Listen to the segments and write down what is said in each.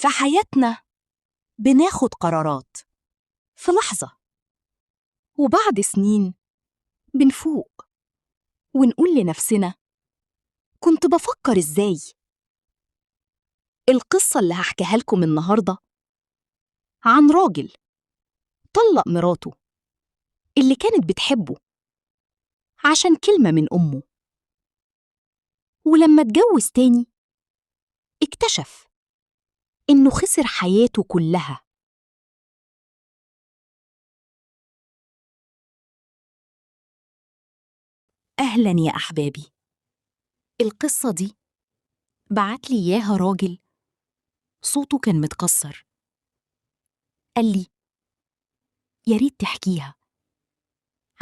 في حياتنا بناخد قرارات في لحظة، وبعد سنين بنفوق ونقول لنفسنا كنت بفكر إزاي؟ القصة اللي هحكيها لكم النهاردة عن راجل طلق مراته اللي كانت بتحبه عشان كلمة من أمه، ولما اتجوز تاني اكتشف إنه خسر حياته كلها. أهلاً يا أحبابي. القصة دي بعتلي إياها راجل صوته كان متكسر، قال لي يا ريت تحكيها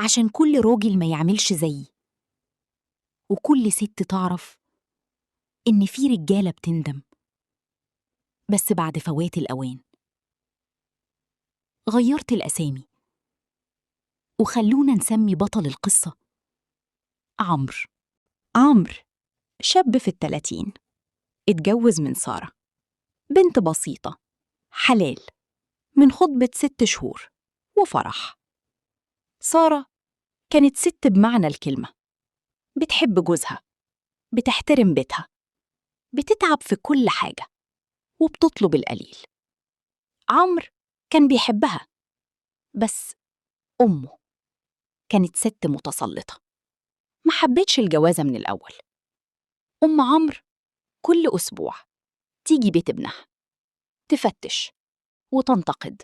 عشان كل راجل ما يعملش زيي، وكل ست تعرف إن في رجالة بتندم بس بعد فوات الأوان. غيرت الأسامي وخلونا نسمي بطل القصة عمرو. عمرو شاب في 30، اتجوز من سارة، بنت بسيطة حلال، من خطبة 6 شهور وفرح. سارة كانت ست بمعنى الكلمة، بتحب جوزها، بتحترم بيتها، بتتعب في كل حاجة وبتطلب القليل. عمرو كان بيحبها، بس أمه كانت ست متسلطة، ما حبتش الجوازة من الأول. أم عمرو كل أسبوع تيجي بيت ابنها تفتش وتنتقد،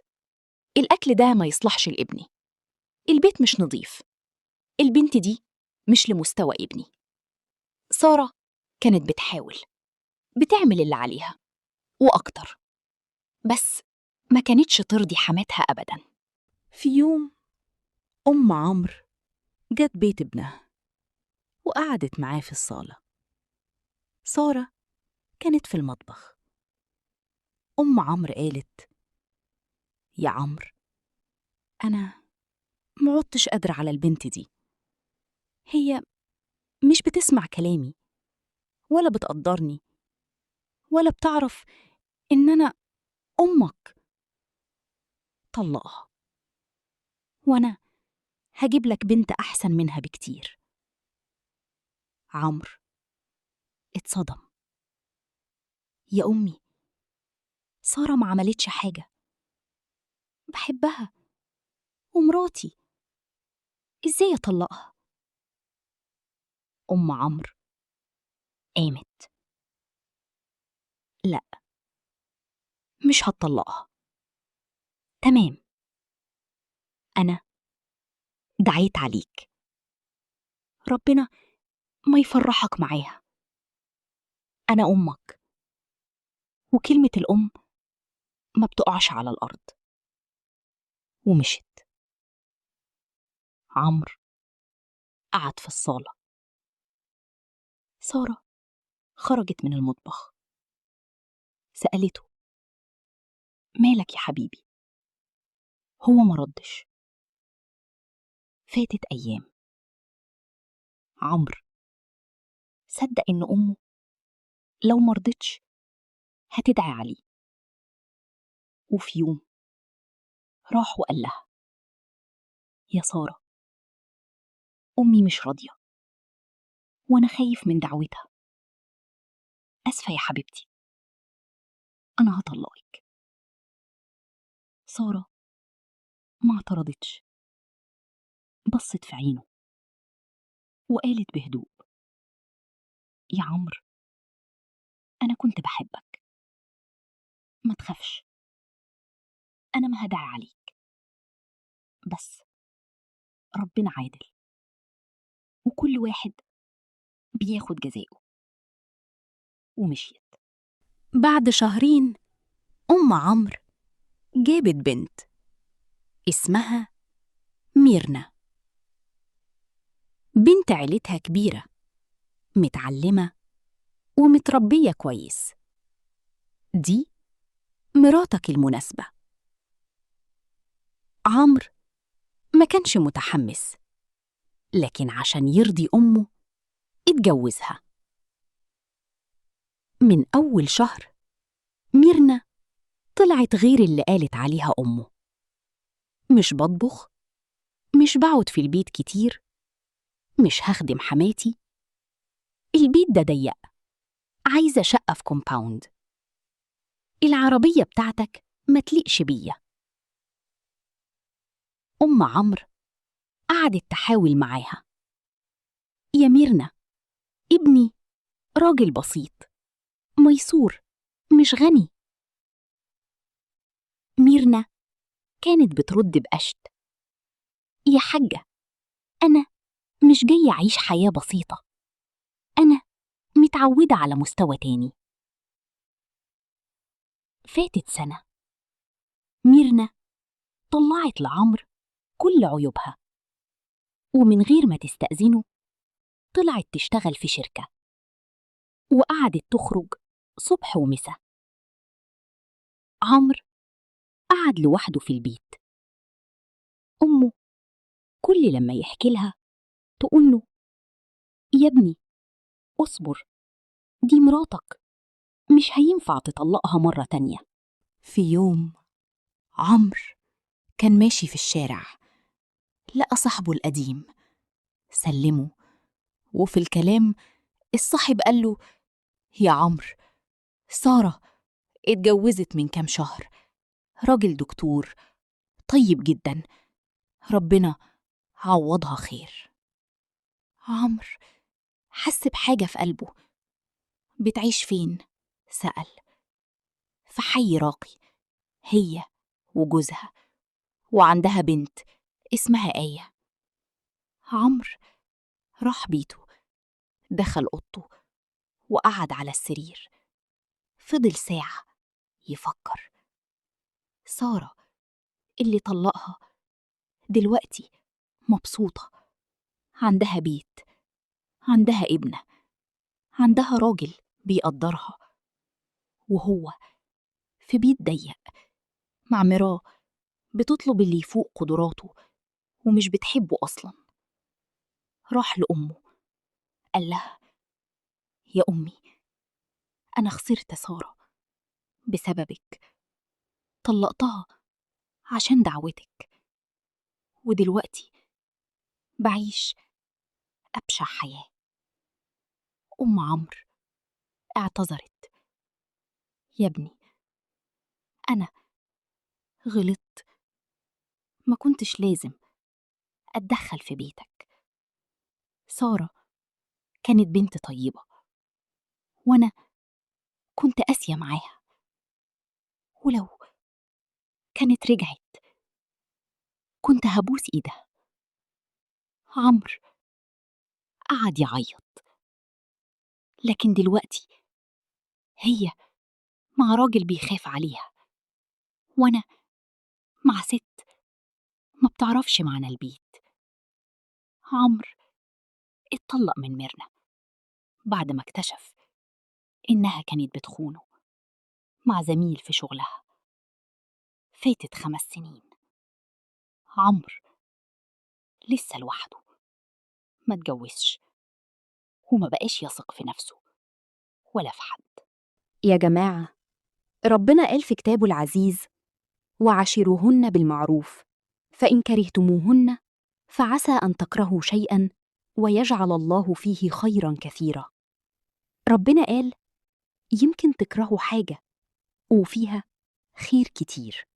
الأكل ده ما يصلحش لابني، البيت مش نظيف، البنت دي مش لمستوى ابني. سارة كانت بتحاول، بتعمل اللي عليها وأكتر، بس ما كانتش ترضي حماتها أبداً. في يوم أم عمرو جت بيت ابنها وقعدت معاه في الصالة. سارة كانت في المطبخ. أم عمرو قالت: يا عمرو، أنا ما عدتش قادرة على البنت دي، هي مش بتسمع كلامي ولا بتقدرني ولا بتعرف إن أنا أمك. طلقها وأنا هجيب لك بنت أحسن منها بكتير. عمرو اتصدم. يا أمي، سارة ما عملتش حاجة، بحبها ومراتي، إزاي أطلقها؟ أم عمرو قامت: لا، مش هتطلقها. تمام، أنا دعيت عليك، ربنا ما يفرحك معاها، أنا أمك، وكلمة الأم ما بتقعش على الأرض. ومشت. عمرو قعد في الصالة. سارة خرجت من المطبخ، سألته: مالك يا حبيبي؟ هو ما ردش. فاتت أيام. عمرو صدق إن أمه لو مرضتش هتدعي عليه. وفي يوم راح وقال لها: يا سارة، أمي مش راضية وأنا خايف من دعوتها، أسفة يا حبيبتي، أنا هطلقك. سارة ما اعترضتش، بصت في عينه وقالت بهدوء: يا عمرو، أنا كنت بحبك، ما تخافش، أنا ما هدعي عليك، بس ربنا عادل وكل واحد بياخد جزاؤه. ومشيت. بعد شهرين أم عمرو جابت بنت اسمها ميرنا، بنت عيلتها كبيرة، متعلمة ومتربية كويس. دي مراتك المناسبة. عمرو ما كانش متحمس، لكن عشان يرضي أمه اتجوزها. من أول شهر ميرنا طلعت غير اللي قالت عليها أمه. مش بطبخ، مش بقعد في البيت كتير، مش هخدم حماتي، البيت ده ضيق، عايزة شقة في كومباوند، العربية بتاعتك ما تليقش بيا. أم عمرو قعدت تحاول معاها: يا ميرنا، ابني راجل بسيط ميسور، مش غني. ميرنا كانت بترد بقشط: يا حاجة، أنا مش جاية أعيش حياة بسيطة، أنا متعودة على مستوى تاني. فاتت سنة، ميرنا طلعت لعمرو كل عيوبها، ومن غير ما تستأذنه طلعت تشتغل في شركة، وقعدت تخرج صبح ومسا. عمرو قعد لوحده في البيت. أمه كل لما يحكي لها تقول له: يا ابني اصبر، دي مراتك، مش هينفع تطلقها مرة تانية. في يوم عمرو كان ماشي في الشارع، لقى صاحبه القديم، سلمه، وفي الكلام الصاحب قال له: يا عمرو، سارة اتجوزت من كام شهر، راجل دكتور طيب جدا، ربنا عوضها خير. عمرو حس بحاجة في قلبه. بتعيش فين؟ سأل. في حي راقي، هي وجوزها، وعندها بنت اسمها آية. عمرو راح بيته، دخل أوضته وقعد على السرير، فضل ساعة يفكر. سارة اللي طلقها دلوقتي مبسوطة، عندها بيت، عندها ابنة، عندها راجل بيقدرها، وهو في بيت ضيق مع مراه بتطلب اللي يفوق قدراته ومش بتحبه أصلا. راح لأمه قال لها: يا أمي، أنا خسرت سارة بسببك، طلقتها عشان دعوتك، ودلوقتي بعيش أبشع حياة. أم عمرو اعتذرت: يا ابني، أنا غلطت، ما كنتش لازم أتدخل في بيتك. سارة كانت بنت طيبة، وأنا كنت قاسية معاها، ولو كانت رجعت كنت هبوس إيدها. عمرو قعد يعيط، لكن دلوقتي هي مع راجل بيخاف عليها، وأنا مع ست ما بتعرفش معنى البيت. عمرو اتطلق من ميرنا بعد ما اكتشف إنها كانت بتخونه مع زميل في شغلها. فاتت 5 سنين، عمرو لسه لوحده، ما اتجوزش، وما بقاش يثق في نفسه ولا في حد. يا جماعة، ربنا قال في كتابه العزيز: وعاشروهن بالمعروف، فإن كرهتموهن فعسى أن تكرهوا شيئا ويجعل الله فيه خيرا كثيرا. ربنا قال يمكن تكرهوا حاجة وفيها خير كتير.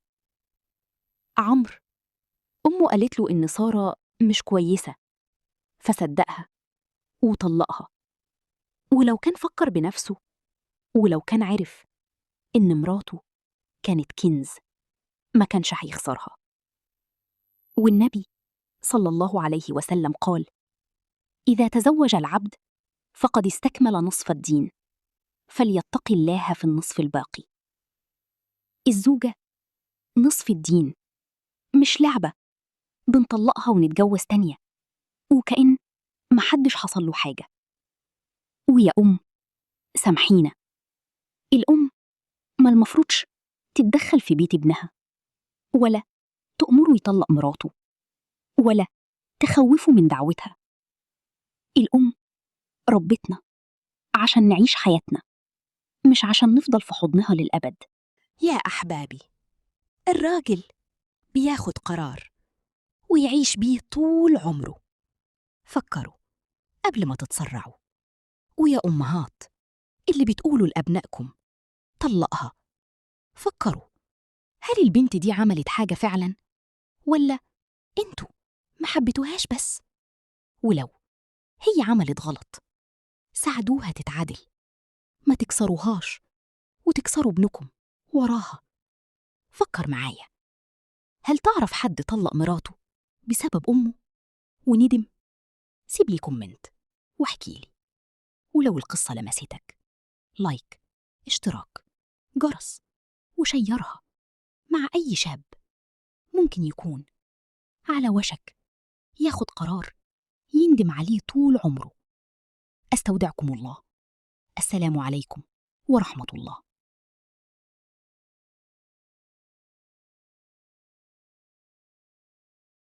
عمرو أمه قالت له إن سارة مش كويسة، فصدقها وطلقها. ولو كان فكر بنفسه، ولو كان عرف إن مراته كانت كنز، ما كانش هيخسرها. والنبي صلى الله عليه وسلم قال: إذا تزوج العبد فقد استكمل نصف الدين، فليتق الله في النصف الباقي. الزوجة نصف الدين، مش لعبة بنطلقها ونتجوز تانية وكأن محدش حصل له حاجة. ويا أم سامحينا، الأم ما المفروضش تتدخل في بيت ابنها، ولا تأمره يطلق مراته، ولا تخوفه من دعوتها. الأم ربتنا عشان نعيش حياتنا، مش عشان نفضل في حضنها للأبد. يا أحبابي، الراجل بياخد قرار ويعيش بيه طول عمره. فكروا قبل ما تتسرعوا. ويا أمهات اللي بتقولوا لأبنائكم طلقها، فكروا هل البنت دي عملت حاجة فعلا ولا انتوا ما حبيتوهاش بس؟ ولو هي عملت غلط ساعدوها تتعدل، ما تكسروهاش وتكسروا ابنكم وراها. فكر معايا، هل تعرف حد طلق مراته بسبب أمه وندم؟ سيب لي comment واحكيلي. ولو القصة لمستك like، اشتراك، جرس، وشيرها مع أي شاب ممكن يكون على وشك ياخد قرار يندم عليه طول عمره. أستودعكم الله، السلام عليكم ورحمة الله.